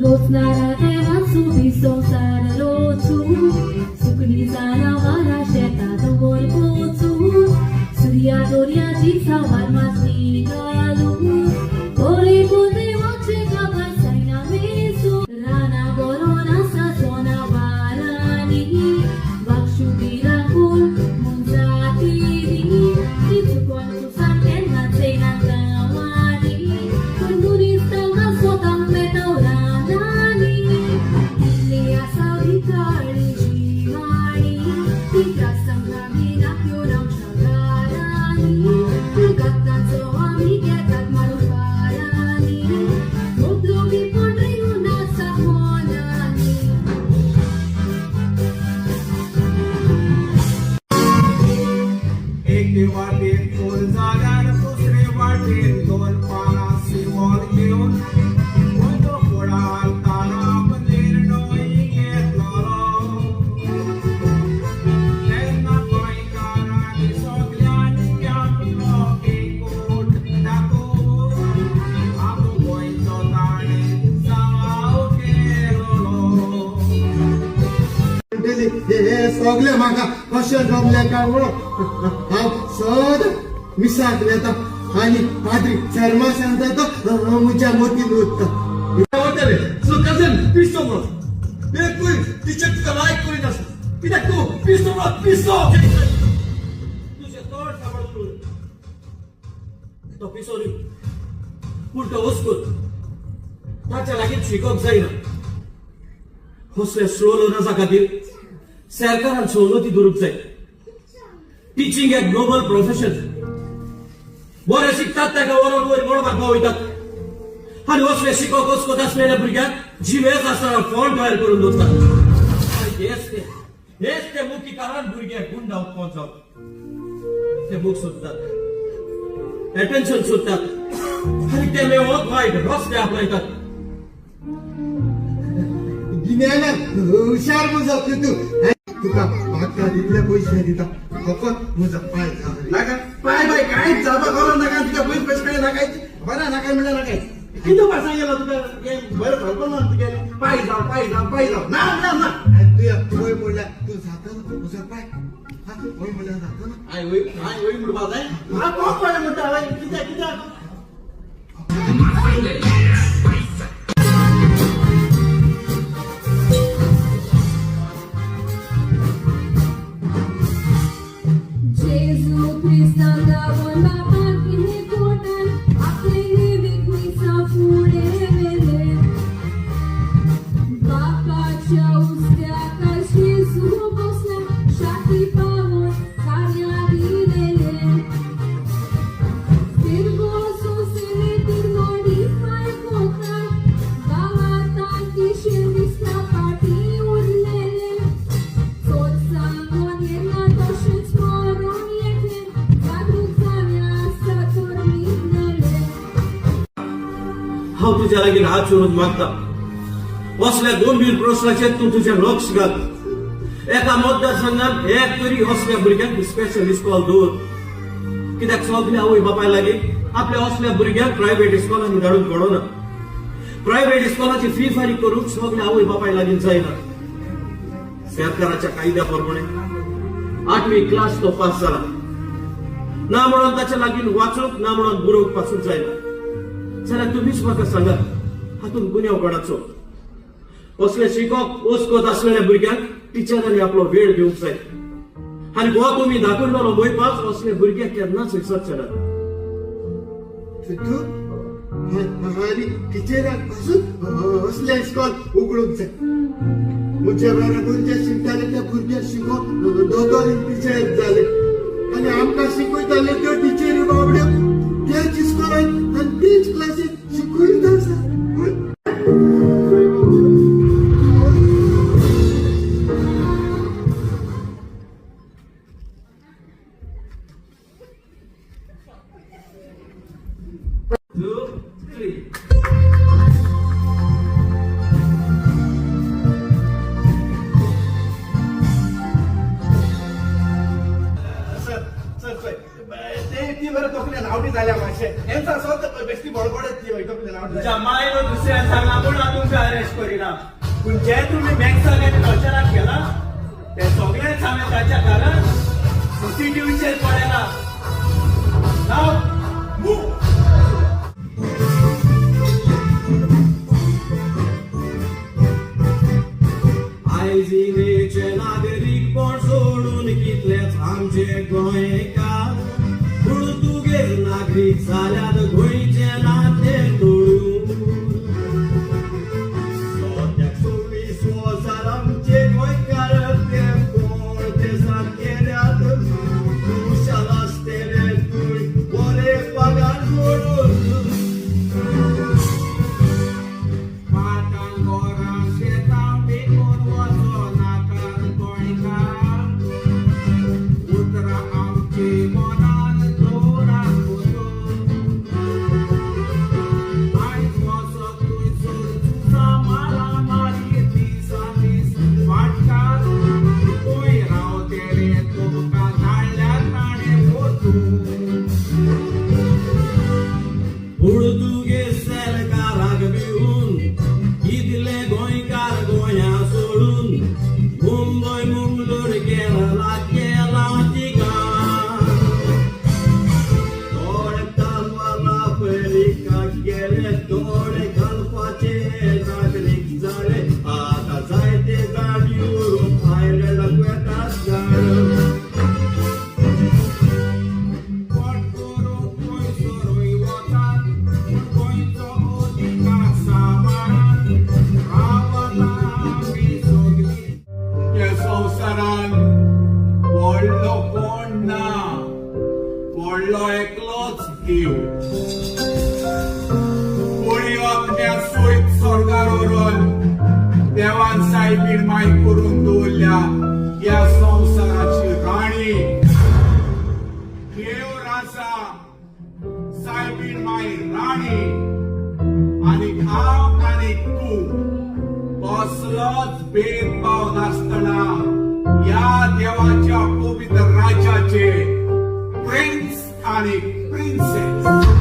रोचणारा देवाचो बी संवसार रोचू, सुकणी जनावरां शेतां दोंगर पोचू, सुर्या दर्याची सावार माती घालू, परिपूर्ण देवाचे काबार जायना मेजू, रानां भरोन आसा जनावरांनी, वागशू भिरांकूळ मोनजातींनी, ती चुकोन कुसान केन्ना येना गांवांनी, पूण मनीस तांकां सोदांक मेळटा रानांनी. इतली आसा विखाळी जिवाणी, ती त्रास आमकां दिना आमच्या घरांनी, पूण तांचो आमी घेतात मारून फारांनी, उपद्रवीपण रिगून आसा मनांनी. एके वाटेन फूल जाल्यार दुसरे वाटेन दोन पानां सिमोल घेवन वयतो फुडार ताराप निर्णय घेतलो. तेन्ना गोंयकारांनी सगल्यांनी आपलो एकवट दाखोवन आमो गोंयचो ताणें साव केलो. म्हणटली हे हे सगळे म्हाका कशें जमलें काय म्हणून हांव सदां मिसाक वेता आनी पाद्री शर्मा सांगता तो म्हज्या मतीन उरता. वतले तुजो कजन पिसो म्हणून एकूय टिचर तुका लायक करिनासलो, कित्याक तूं पिसो म्हणून पिसो. तुजें तोंड सांबाळ तूं. तो पिसो न्ही, पूण तो वस्कूत, ताच्या लागीं शिकोवंक जायना. असल्या स्लो लर्नर्सा खातीर सरकारान सवलती दवरूंक जाय. टिचींग एक नोबल प्रोफेशन. बरे शिकतात ताका व्हरोन वयर मळबाक पावयतात आनी असले शिकोवक वस्कोत आसलेल्या भुरग्यांक जिवेच आसतना फोंड तयार करून दवरतात. आनी हेच ते मुख्य कारण भुरगे गुंडा उत्पन्न जावन ते बूक सोदतात, एटेन्शन सोदतात आनी ते मेळोवप वायट रस्ते आपणायतात. गिन्यानान हुशार म्हजो तूं. तुका म्हाका तितले पयशे दिता, फकत म्हजो पांय जावं. नाका पाय बाय, कांयच जावपा करूं नाका. तुका पयस पयस काय नाकाय, बरें नाकाय म्हणल्यार नाकाय. कितें पासां गेलो तुका हें बरें खबर ना तुगेलें. पाय जाव, पाय जाव, पाय जाव, ना ना ना. आनी तुया वय म्हणल्यार तूं जाता ना म्हजो पाय? हा, वय म्हणल्यार जाता ना? I वय, I वय म्हणपा जाय. हांव कोण पाय म्हणटा वय? कित्याक कित्याक? जेजू क्रिस्तान गावन बापाक कोटान आपले विकनीसा फुडें व्हेले. बापाच्या उस्त्याक जेजू बसला, शाती पावोन कार्यां दिलेले. Virgo सोसेले तिरनोडी फाय कोतान, गांवांत किशेन दिसता फाटीं उरलेले. चोट सांगोन येना तशेंच मरोन येतलें, जागृत जावया आसा तर न्हिदलेले. हांव तुज्या लागीं हात जोडून मागता, असल्या गंभीर प्रस्नाचेर तूं तुजें लक्ष घाल. एका मतदारसंघात एक तरी असल्या भुरग्यांक स्पेशल इस्कॉल दवर, कित्याक सगल्या आवय बापाय लागीं आपल्या असल्या भुरग्यांक प्रायव्हेट इस्कॉलांनी धाडूंक पडना. प्रायव्हेट इस्कॉलाची फी फारीक करूंक सगल्या आवय बापाय लागीं जायना. सरकाराच्या कायद्या प्रमाणे आठवी क्लास तो पास जाला ना म्हणून ताच्या लागीं वाचूंक ना म्हणून बरोवंक पासून जायना जाल्यार तुमीच म्हाका सांगा, हातूंत गुन्यांव कोणाचो? असले शिकोवप ओसकोत आसलेल्या भुरग्यांक टिचरांनी आपलो वेळ दिवंक जाय आनी हो तुमी दाखयलेलो मोयपास असले भुरगे केन्नाच विसरचे नात. तूं आनी टिचराक पासून असलें इस्कॉल उगडूंक जाय. म्हज्या बरोबर जे शिकताले त्या भुरग्यांक शिकोवन दोतोर, टिचर जाले आनी आमकां शिकयताले त्यो टिचरी बाबड्यो त्याच इस्कॉलान आनी तेच क्लासीत शिकयत आसा. Two, three. Sir, sir, पळय ते ती बरें तकलेन आवटी जाल्या मातशें. हेंच आसत बेश्टी. बडबड येतली मागीर तकलेन आवडटा. तुमच्या मायनो दुसऱ्यान सांगला म्हूण हांव तुमकां अरेस्ट करिना, पूण जे तुमी मॅक्साक आनी रोशनाक केला ते सगळेच हांवें ताच्या घरान सीसीटीव्हीचेर पळयला. नाव मूव. आयजिनेचे नागरीकपण सोडून कितलेच आमचे गोंयकार पुर्तुगेज नागरीक जाल्यात गोंयचे नाते तोडून. सद्याक 26 वर्सां आमचे गोंयकार ते कोण ते सारकेल्यात खुशाल आसतले तूं बरे पगार जोडून. भाटां घरां शेतां विकून वचो नाका गोंयकार, उतरां आमची मनान दवरात पुरो. आयज वचत थंयसर तुजा मारामारी दिसान दीस वाडटात, खंय रावतले तुमकां धाडल्यार ताणें परतून. पुर्तुगेज सरकाराक भिवून कितले गोंयकार गोंया सोडून मुंबय मुंगलोर केरला केला तिका. थोडे तालवान आफ्रिका गेले, थोडे घालपाचे नागरीक जाले, आतां जायते जाण युरोप आयर्लंडाक वेतात जाण. पोट करूंक खंयसरूय वतात, पूण गोंयचो अधिकार सांबाळात रावता आमी सगलीं. ह्या संवसारान व्हडलो कोण ना, व्हडलो एकलोच देव. कोळी आत्म्या सयत स्वर्गार व्हरून देवान सायबीण माय करून दवरल्या ह्या संवसाराची राणी. देव राजा, सायबीण माय राणी, आनी हांव आनी तूं कसलोच भेदभाव नासतना ह्या देवाच्या पवित्र राज्याचे प्रिन्स आनी प्रिन्सेस.